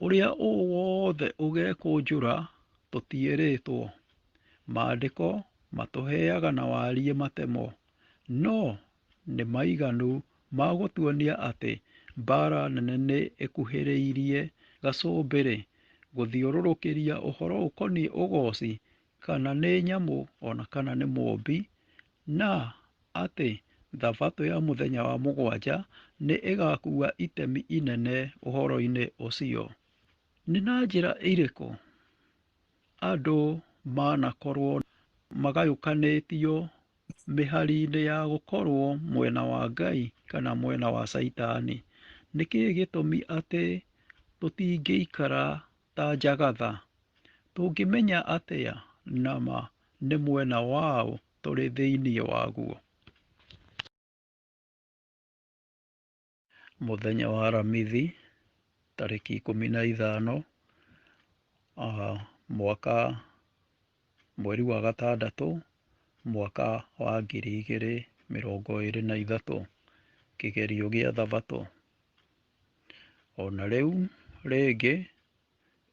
ũrĩa ũũ wothe ũgekũnjũra tũtiĩrĩtwo. Maandĩko matũheaga na wariĩ matemo, no nĩ maiganu ma gũtuonia atĩ mbara nene nĩ ĩkuhĩrĩirie gacũmbĩrĩ gũthiũrũrũkĩria ũhoro ũkoniĩ ũgooci kana nĩ nyamũ ona kana nĩ Mũũmbi, na atĩ thabatũ ya mũthenya wa mũgwanja nĩ ĩgakuua itemi inene ũhoro-inĩ ũcio. Nĩ na njĩra ĩrĩkũ andũ manakorwo magayũkanĩtio mĩhari-inĩ ya gũkorwo mwena wa Ngai kana mwena wa Caitani? Nĩkĩĩ gĩtũmi atĩ tũtingĩikara ta Njagatha? Tũngĩmenya atĩa nama nĩ mwena waũ tũrĩ thĩinĩ waguo? Mũthenya wa Aramithi tarĩki 15 mwaka mweri wa gatandatũ mwaka wa 2023, kĩgerio gĩa thabatũ. Ona rĩu rĩngĩ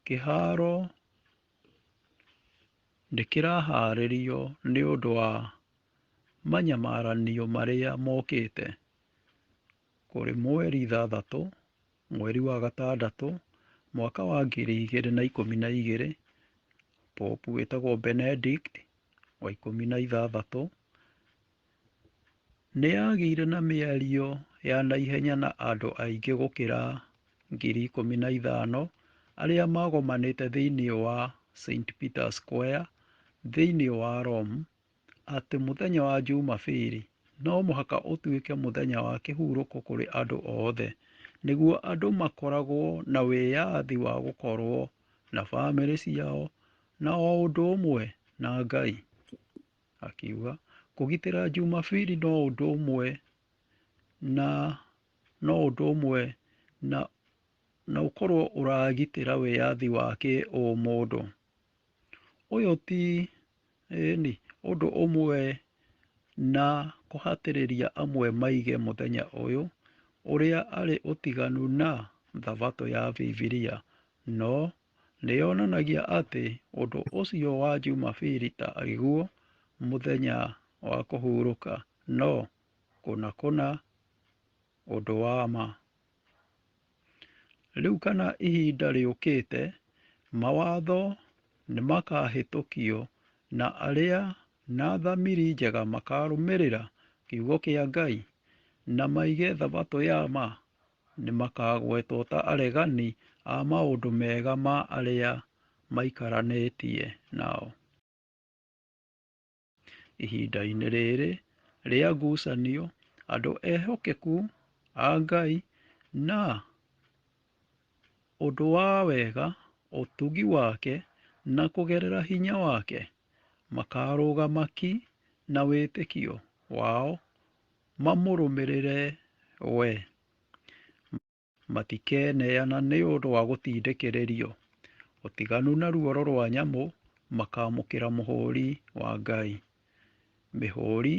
kĩharo nĩkĩraharĩrio nĩ ũndũ wa manyamaranio marĩa mokĩte. Kũrĩ mweri 6 mweri wa gatandatũ mwaka wa 2012, Popu wĩtagwo Benedict wa 16 nĩagĩire na mĩario ya naihenya na andũ aingĩ gũkĩra 15,000 arĩa magomanĩte thĩinĩ wa St Peter's Square thĩinĩ wa Rome atĩ mũthenya wa Jumabiri no mũhaka ũtuĩke mũthenya wa kĩhurũko kũrĩ andũ othe, nĩguo andũ makoragwo na wĩyathi wa gũkorwo na bamĩrĩ ciao na o ũndũ ũmwe na Ngai. Akiuga kũgitĩra Jumabiri no ũndũ ũmwe na no ũndũ ũmwe na ũkorwo ũragitĩra wĩyathi wa kĩũmũndũ. Ũyũ ti ĩni ũndũ ũmwe na kũhatĩrĩria amwe maige mũthenya ũyũ ũrĩa arĩ ũtiganu na thabatũ ya Bibilia, no nĩyonanagia atĩ ũndũ ũcio wa Jumabiri ta guo mũthenya wa kũhurũka, no kũna kũna ũndũ wa ma. Rĩu kana ihinda rĩũkĩte, mawatho nĩmakahĩtũkio na arĩa na thamiri njega makarũmĩrĩra kiugo kĩa Ngai na maige thabatũ ya ma nĩmakagwetwo ta aregani a maũndũ mega ma arĩa maikaranĩtie nao. Ihinda-inĩ rĩrĩ rĩa ngucanio, andũ ehokeku a Ngai na ũndũ wa wega, ũtugi wake na kũgerera hinya wake, makarũgama ki na wĩtĩkio wao mamũrũmĩrĩre we. Matikeneana nĩ ũndũ wa gũtindĩkĩrĩrio. Ũtiganu na ruoro rwa nyamũ, makamũkĩra mũhũri wa Ngai. Mĩhũri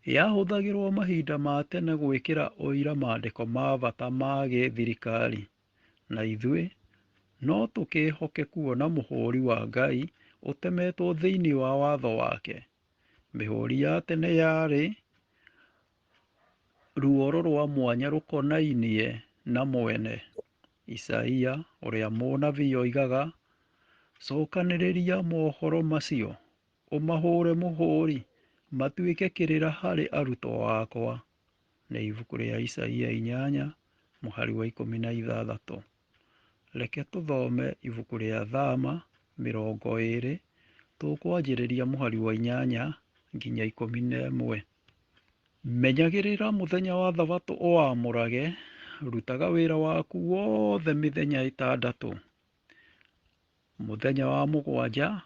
yahũthagĩrũo mahinda ma tene gwĩkĩra ũira maandĩko ma bata ma gĩthirikari. Na ithuĩ no tũkĩhoke kuona mũhũri wa Ngai ũtemetwo thĩinĩ wa watho wake. Mĩhũri ya tene yarĩ ruoro rwa mwanya rũkonainie na mwene. Isaia ũrĩa mũnabii oigaga, cokanĩrĩria mohoro macio, ũmahũre mũhũri, matuĩke kĩrĩra harĩ arutwo akwa. Nĩ ibuku rĩa Isaia 8 mũhari wa 16. Reke tũthome ibuku rĩa Thama 20, tũkwanjĩrĩria mũhari wa 8 nginya 11. Menyagĩrĩra mũthenya wa thabatũ ũwamũrage, rutaga wĩra waku wothe mĩthenya 6. Mũthenya wa mũgwanja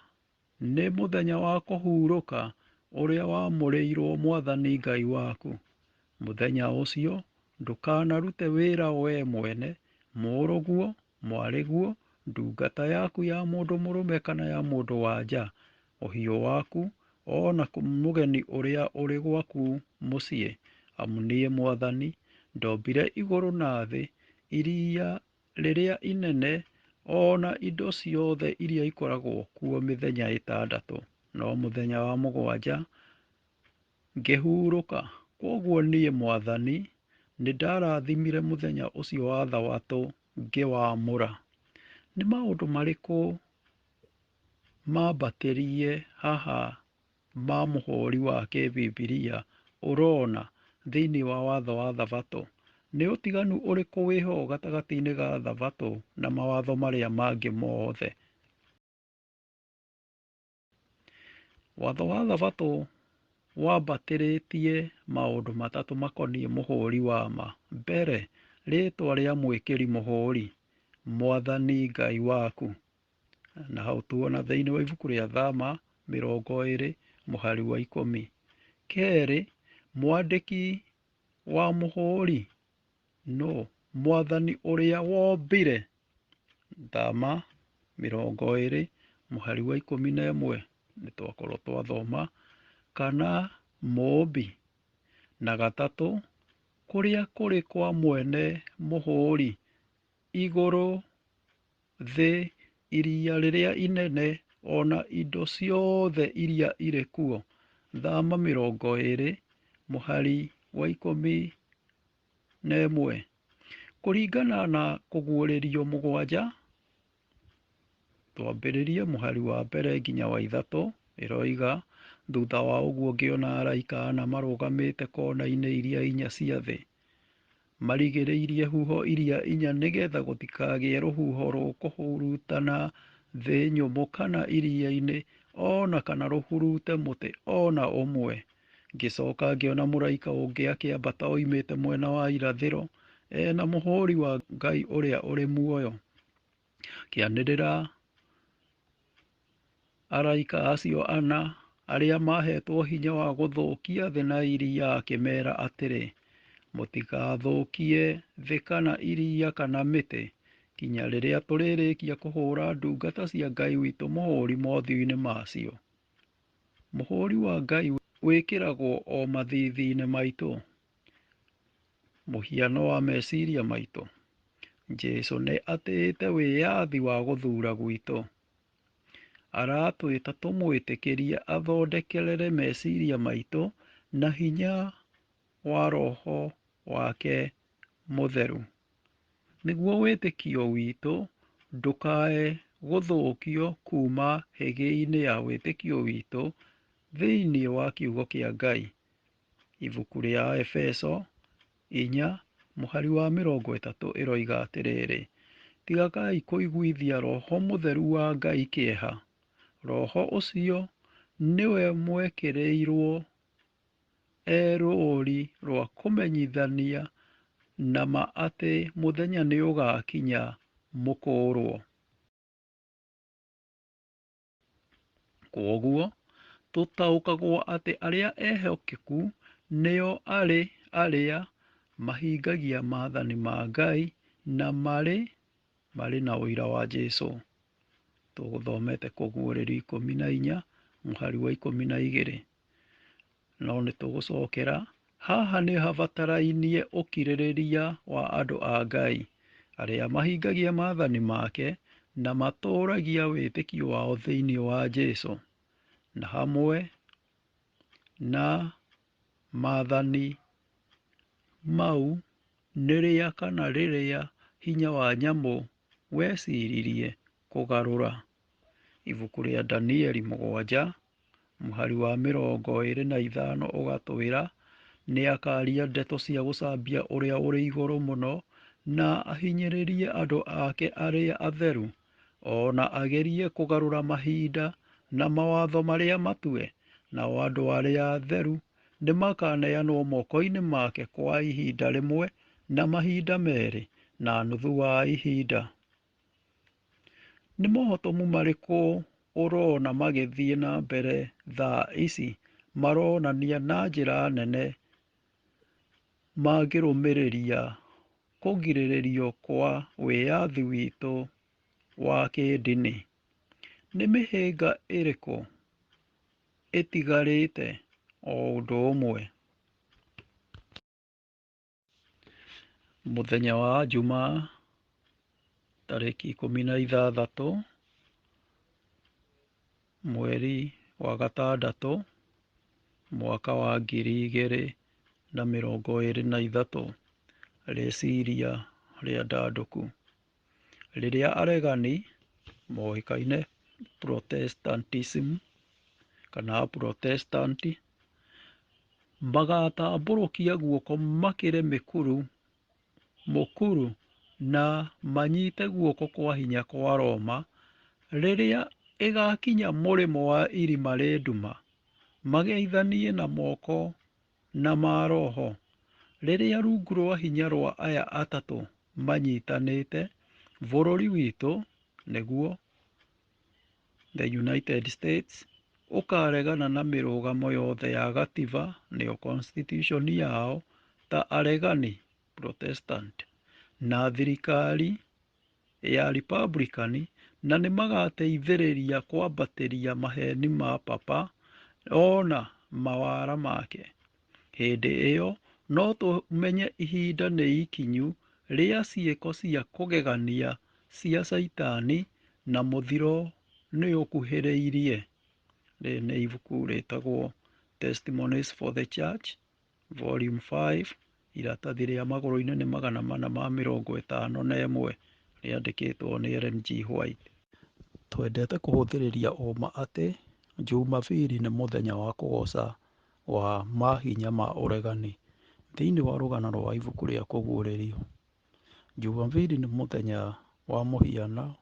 nĩ mũthenya wa kũhurũka ũrĩa wamũrĩirwo Mwathani Ngai waku. Mũthenya ũcio ndũkanarute wĩra wee mwene, mũrũguo, mwarĩguo, ndungata yaku ya mũndũ mũrũme kana ya mũndũ wa nja, ũhiũ waku, o na mũgeni ũrĩa ũrĩ gwaku mũciĩ. Amu niĩ Mwathani ndombire igũrũ na thĩ, iria rĩrĩa inene, o na indo ciothe iria ikoragwo kuo mĩthenya 6, no mũthenya wa mũgwanja ngĩhurũka. Kwoguo niĩ Mwathani nĩndarathimire mũthenya ũcio wa thabatũ ngĩwamũra. Nĩ maũndũ marĩkũ mambatĩrie haha ma mũhũri wa kĩbibilia ũrona thĩinĩ wa watho wa thabatũ? Nĩ ũtiganu ũrĩkũ wĩho gatagatĩ-inĩ ga thabatũ na mawatho marĩa mangĩ mothe? Watho wa thabatũ wambatĩrĩtie maũndũ matatũ makoniĩ mũhũri wa ma. Mbere, rĩĩtwa rĩa mwĩkĩri mũhũri, Mwathani Ngai waku. Na hau tuona thĩinĩ wa ibuku rĩa Thama 20 mũhari wa 10. Kerĩ, mwandĩki wa mũhũri no Mwathani ũrĩa wombire. Thama 20 mũhari wa 11 nĩ twakorwo twathoma, kana mũũmbi. Na gatatũ, kũrĩa kũrĩ kwa mwene mũhũri, igũrũ, thĩ, iria rĩrĩa inene, o na indo ciothe iria irĩ kuo. Thama 20 mũhari wa 11. Kũringana na kũguũrĩrio 7, twambĩrĩrie mũhari wa 1 nginya wa 3, ĩroiga, thutha wa ũguo ngĩona araika ana marũgamĩte kona-inĩ iria inya cia thĩ, marigĩrĩirie huho iria inya nĩgetha gũtikagĩe rũhuho rũkũhurutana thĩ nyũmũ kana iria-inĩ, o na kana rũhurute mũtĩ o na ũmwe. Ngĩcoka ngĩona mũraika ũngĩ akĩambata oimĩte mwena wa irathĩro, ena mũhũri wa Ngai ũrĩa ũrĩ muoyo. Akĩanĩrĩra araika acio ana arĩa mahetwo hinya wa gũthũkia thĩ na iria, akĩmera atĩrĩ, mũtigathũkie thĩ kana iria kana mĩtĩ, kinya rĩrĩa tũrĩrĩkia kũhũra ndungata cia Ngai witũ mũhũri mothiũ-inĩ macio. Mũhũri wa Ngai wĩkĩragwo o mathiithi-inĩ maitũ, mũhiano wa meciria maitũ. Jesũ nĩ atĩĩte wĩyathi wa gũthuura gwitũ. Aratwĩta tũmwĩtĩkĩrie athondekerere meciria maitũ na hinya wa Roho wake Mũtheru, nĩguo wĩtĩkio witũ ndũkae gũthũkio kuma hĩgĩ-inĩ ya wĩtĩkio witũ thĩinĩ wa kiugo kĩa Ngai. Ibuku rĩa Efeso 4 mũhari wa 30 ĩroiga atĩrĩrĩ, Tigagai kũiguithia Roho Mũtheru wa Ngai kĩeha, Roho ũcio nĩwe mwekĩrirwo e rũũri rwa kũmenyithania na ma atĩ mũthenya nĩũgakinya mũkũũrwo. Kwoguo tũtaũkagwo atĩ arĩa ehokeku nĩo arĩ arĩa mahingagia maathani ma Ngai na marĩ na ũira wa Jesũ. Tũgũthomete Kũguũrĩrio 14 mũhari wa 12. No nĩ tũgũcokera haha nĩ habatarainie ũkirĩrĩria wa andũ a Ngai arĩa mahingagia maathani make na matũũragia wĩtĩkio wao thĩinĩ wa Jesũ, na hamwe na maathani mau nĩrĩa kana rĩrĩa hinya wa nyamũ weciririe kũgarũra. Ibuku rĩa Danieli 7 mũhari wa 25 ũgatwĩra nĩakaria ndeto cia gũcambia ũrĩa ũrĩ igũrũ mũno na ahinyĩrĩrie andũ ake arĩa atheru, o na agerie kũgarũra mahinda na mawatho marĩa matue, nao andũ arĩa atheru nĩmakaneanwo moko-inĩ make kwa ihinda rĩmwe na mahinda merĩ na nuthu wa ihinda. Nĩ mohotomu marĩkũ ũrona magĩthiĩ na mbere thaa ici maronania na njĩra nene mangĩrũmĩrĩria kũgirĩrĩrio kwa wĩyathi witũ wa kĩndini? Nĩ mĩhĩnga ĩrĩkũ ĩtigarĩte o ũndũ ũmwe? Mũthenya wa Jumaa tarĩki 16 mweri wa gatandatũ mwaka wa 2023, rĩciria rĩa ndandũku rĩrĩa aregani moĩkaine Protestantism kana Protestanti magatambũrũkia guoko makĩre mũkuru na manyite guoko kwa hinya kwa Roma rĩrĩa ĩgakinya mũrĩmo wa irima rĩ nduma, mageithanie na moko na maroho, rĩrĩa rungu rwa hinya rwa aya atatũ manyitanĩte, bũrũri witũ nĩguo the United States ũkaregana na mĩrũgamo yothe ya gatiba nĩyo constitution yao ta aregani Protestant na thirikari ya Republican, na nĩmagateithĩrĩria kwambatĩria maheni ma papa ona mawara make. Hĩndĩ ĩyo no tũmenye ihinda nĩ ikinyu rĩa ciĩko cia kũgegania cia Caitani na mũthiro nĩũkuhĩrĩirie. Rĩrĩ nĩ ibuku rĩtagwo Testimonies for the Church Volume 5, iratathi rĩa magũrũ-inĩ nĩ 451, rĩandĩkĩtwo nĩ Ellen G. White. Twendete kũhũthĩrĩria ũma atĩ Jumabiri nĩ mũthenya wa kũgoca wa mahinya ma ũregani thĩinĩ wa rũgano rwa ibuku rĩa Kũguũrĩrio. Jumabiri nĩ mũthenya wa mũhiano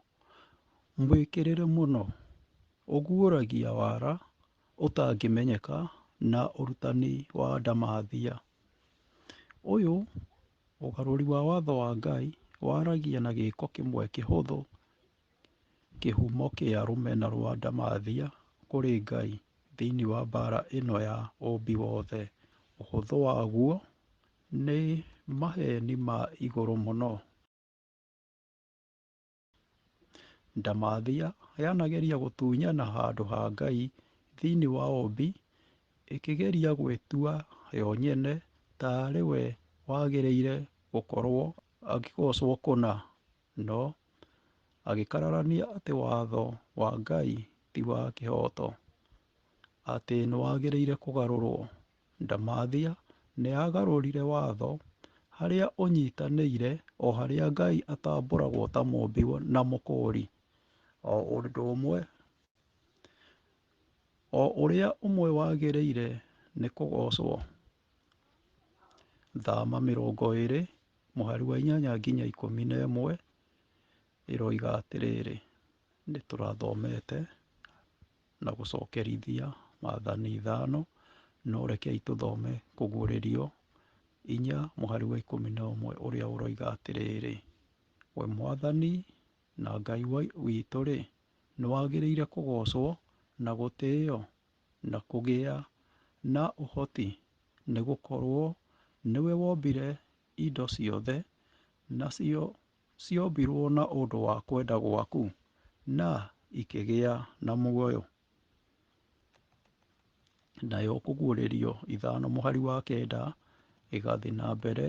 mwĩkĩrĩre mũno, ũguũragia wara ũtangĩmenyeka na ũrutani wa ndamathia. Ũyũ, ũgarũri wa watho wa Ngai, waragia na gĩko kĩmwe kĩhũthũ kĩhumo kĩa rũmena rwa ndamathia kũrĩ Ngai thĩinĩ wa mbara ĩno ya ũũmbi wothe. Ũhũthũ waguo nĩ maheni ma igũrũ mũno. Ndamathia yanageria gũtunyana handũ ha Ngai thĩinĩ wa ũũmbi, ĩkĩgeria gwĩtua yo nyene ta arĩ we wagĩrĩire gũkorwo akĩgoocwo kũna, no agĩkararania atĩ watho wa Ngai ti wa kĩhooto, atĩ nĩwagĩrĩire kũgarũrwo. Ndamathia nĩagarũrire watho harĩa ũnyitanĩire o harĩa Ngai atambũragwo ta mũũmbi na mũkũũri. O ũndũ ũmwe, o ũrĩa ũmwe wagĩrĩire nĩ kũgoocwo. Thama 20 mũhari wa 8 nginya 11, Ĩroiga atĩrĩrĩ, nĩ tũrathomete na gũcokerithia maathani ithano, no rekei tũthome Kũguũrĩrio 4 mũhari wa 11 ũrĩa ũroiga atĩrĩrĩ, we Mwathani na Ngai witũ-rĩ, nĩwagĩrĩire kũgoocwo na gũtĩo na kũgĩa na ũhoti, nĩ gũkorwo nĩwe wombire indo ciothe, nacio ciombirwo na ũndũ wa kwenda gwaku, na ikĩgĩa na muoyo. Nayo Kũguũrĩrio 5 mũhari wa 9 ĩgathiĩ na mbere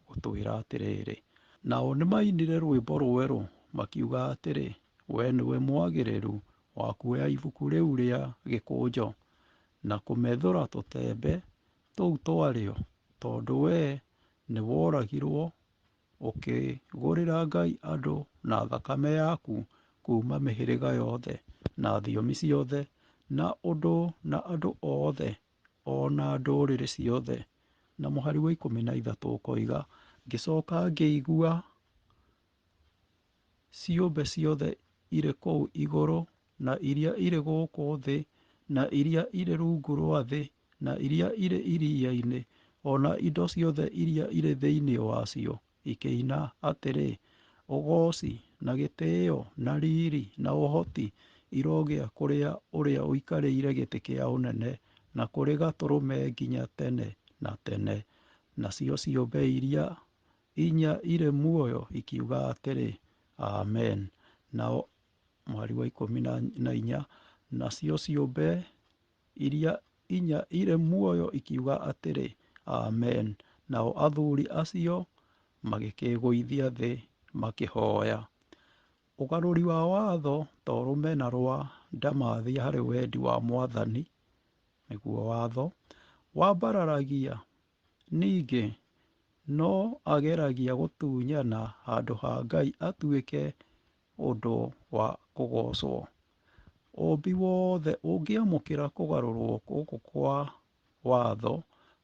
gũtwĩra atĩrĩrĩ, nao nĩmainire rwĩmbo rwerũ makiuga atĩrĩ, we nĩwe mwagĩrĩru wa kuoya ibuku rĩu rĩa gĩkũnjo na kũmethũra tũtembe tũu twarĩo, tondũ we nĩworagirwo ũkĩgũrĩra Ngai andũ na thakame yaku kuma mĩhĩrĩga yothe na thiomi ciothe na ũndũ na andũ othe o na ndũrĩrĩ ciothe. Na mũhari wa 13 ũkoiga, ngĩcoka ngĩigua ciũmbe ciothe irĩ kũu igũrũ na iria irĩ gũkũ thĩ na iria irĩ rungu rwa thĩ na iria irĩ iria-inĩ o na indo ciothe iria irĩ thĩinĩ wacio ikĩina atĩrĩ, ũgooci na gĩtĩo na riri na ũhoti irogĩa kũrĩa ũrĩa ũikarĩire gĩtĩ kĩa ũnene na kũrĩ Gatũrũme nginya tene na tene. Nacio ciũmbe iria inya irĩ muoyo ikiuga atĩrĩ, Amen. Nao mũhari wa 14, nacio ciũmbe iria inya irĩ muoyo ikiuga atĩrĩ, Amen. Nao athuri acio magĩkĩgũithia thĩ makĩhoya. Ũgarũri wa watho to rũmena rwa ndamathia harĩ wendi wa Mwathani, nĩguo watho, wambararagia, ningĩ no ageragia gũtunyana handũ ha Ngai atuĩke ũndũ wa kũgoocwo. Ũũmbi wothe ũngĩamũkĩra kũgarũrwo gũkũ kwa watho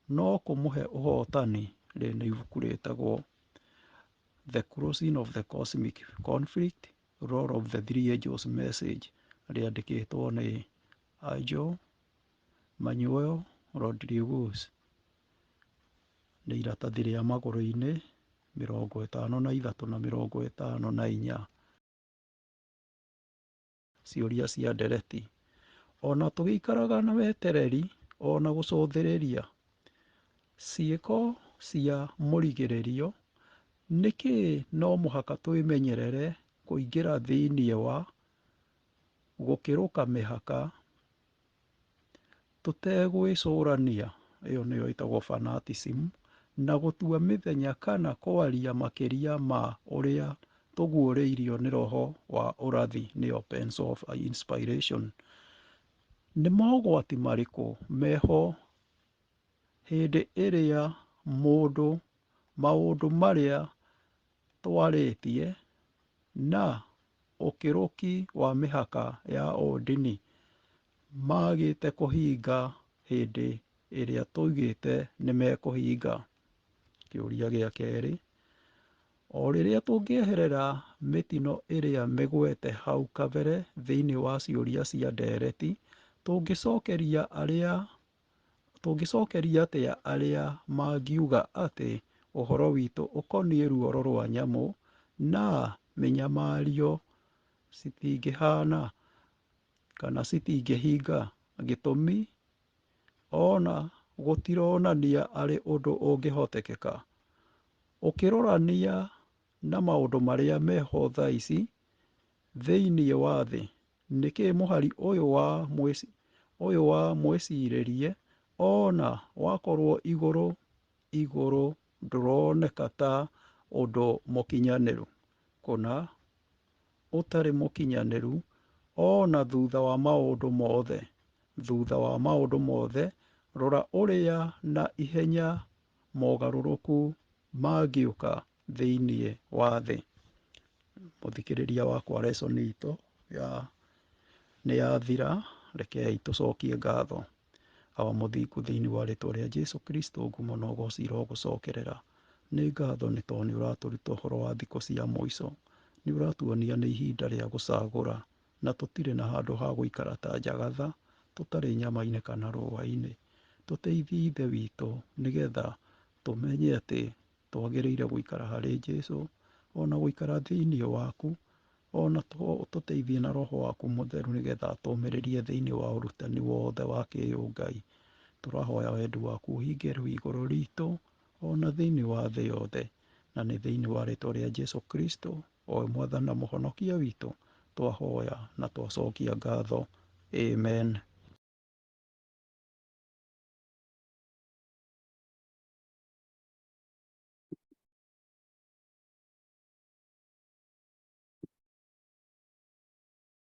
no kũmũhe ũhotani. Rĩrĩ nĩ ibuku rĩtagwo The Closing of the Cosmic Conflict, Role of the Three Angels Message, rĩandĩkĩtwo nĩ Angel Manuel Rodriguez. Nĩ iratathi rĩa magũrũ-inĩ 53 na 54. Ciũria cia ndereti. Ona tũgĩikaraga na wetereri ona gũcũthĩrĩria ciĩko cia mũrigĩrĩrio, nĩkĩ no mũhaka twĩmenyerere kũingĩra thĩinĩ wa gũkĩrũka mĩhaka tũtegwĩcũrania, ĩyo nĩyo ĩtagwo fanaticism, na gũtua mĩthenya kana kwaria makĩria ma ũrĩa tũguũrĩirio nĩ roho wa ũrathi, nĩyo pencil of inspiration. Nĩ mogwati marĩkũ meho hĩndĩ ĩrĩa mũndũ maũndũ marĩa twarĩtie na ũkĩrũki wa mĩhaka ya ũndini magĩte kũhinga hĩndĩ ĩrĩa tuugĩte nĩmekũhinga? Kĩũria gĩa kerĩ, o rĩrĩa tũngĩeherera mĩtino ĩrĩa mĩgwete hau kabere thĩinĩ wa ciũria cia ndereti, tũngĩcokeria atĩa arĩa mangiuga atĩ ũhoro witũ ũkoniĩ ruoro rwa nyamũ na mĩnyamario citingĩhana kana citingĩhinga, gĩtũmi ona gũtironania arĩ ũndũ ũngĩhotekeka? Ũkĩrorania na maũndũ marĩa meho thaa ici thĩinĩ wa thĩ, nĩkĩ mũhari ũyũ wa mwĩcirĩrie ona wakorwo igũrũ igũrũ ndũroneka ta ũndũ mũkinyanĩru, kũna ũtarĩ mũkinyanĩru ona thutha wa maũndũ mothe? Thutha wa maũndũ mothe, rora ũrĩa na ihenya mogarũrũku mangĩũka thĩinĩ wa thĩ. Mũthikĩrĩria wakwa, lesson itũ ya nĩ yathira, rekei tũcokie ngatho. Awa mũthingu, thĩinĩ wa rĩtwa rĩa Jesu Kristo, ngumo na ũgoci irogũcokerera. Nĩ ngatho nĩ tondũ nĩ ũratũruta ũhoro wa thikũ cia mũico. Nĩ ũratuonia nĩ ihinda rĩa gũcagũra na tũtirĩ na handũ ha gũikara ta njagatha tũtarĩ nyama-inĩ kana rũũa-inĩ. Tũteithie Ithe witũ nĩgetha tũmenye atĩ twagĩrĩire gũikara harĩ Jesu, ona gũikara thĩinĩ waku, ona tũteithie na Roho waku Mũtheru nĩgetha tũmĩrĩrie thĩinĩ wa ũrutani wothe wa kĩũngai. Tũrahoya wendi waku ũhinge rĩu igũrũ ritũ ona thĩinĩ wa thĩ yothe, na nĩ thĩinĩ wa rĩtwa rĩa Jesu Kristo, o we Mwathani na Mũhonokia witũ, twahoya na twacokia ngatho. Amen.